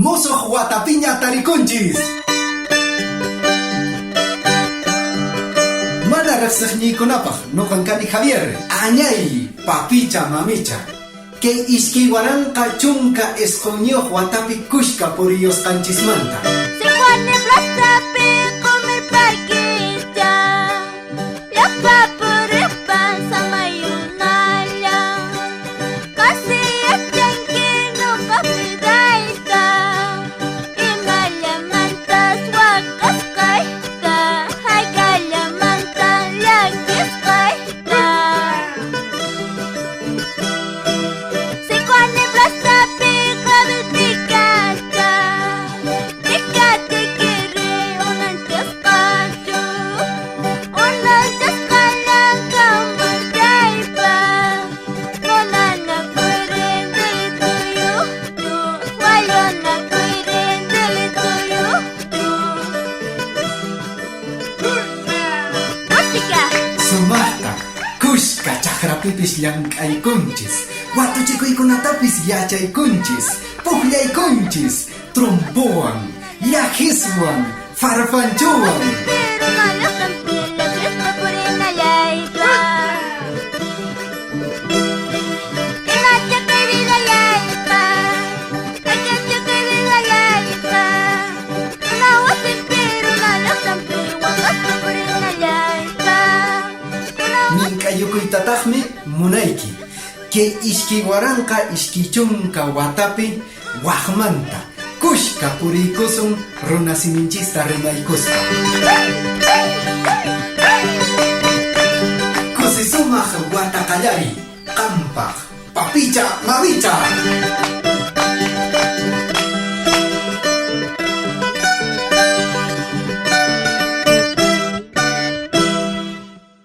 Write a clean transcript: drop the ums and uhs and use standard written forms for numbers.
Musuq watapiña tarikunchis. Mana riqsiqniykunapaq nuqan kani Javier, añay, papicha, mamicha. Kay 2019 watapi kushka puriyusqanchismanta. Sicuani plazapi qumir parkicha, llapa puriqpa samayunalla, qasi yachanki nuqa vidayta, imallamantas waqasqayta, hayk'allamanta llakisqayta. Sicuani plazapi clavel pikacha, t'ika-t'ikiri unanchasqachu, unanchasqallan kanman chaypa, munanakuyrin delituyuqchu, wallunakuyrin delituyuqchu. Música! Sumaqta kushka chakrapipis llank'aykunchis, watuchikuykunatapis yachaykunchis, pukllaykunchis, trompowan, llaqiswan, farfanchuwan. Pero llaqtanpi llakisqa purinallaypa. Imacha kay vidallaypa, haykacha kay vidallaypa. Runa wasinpi, runa llaqtanpi waqaspa purinallaypa. Runa Mink'ayukuytataqmi munayki, kay 2020 watapi waqmanta kushka puriykusun runasiminchista rimaykuspa. Kusisumaq wata qallariy, qampaq, papicha, mamicha.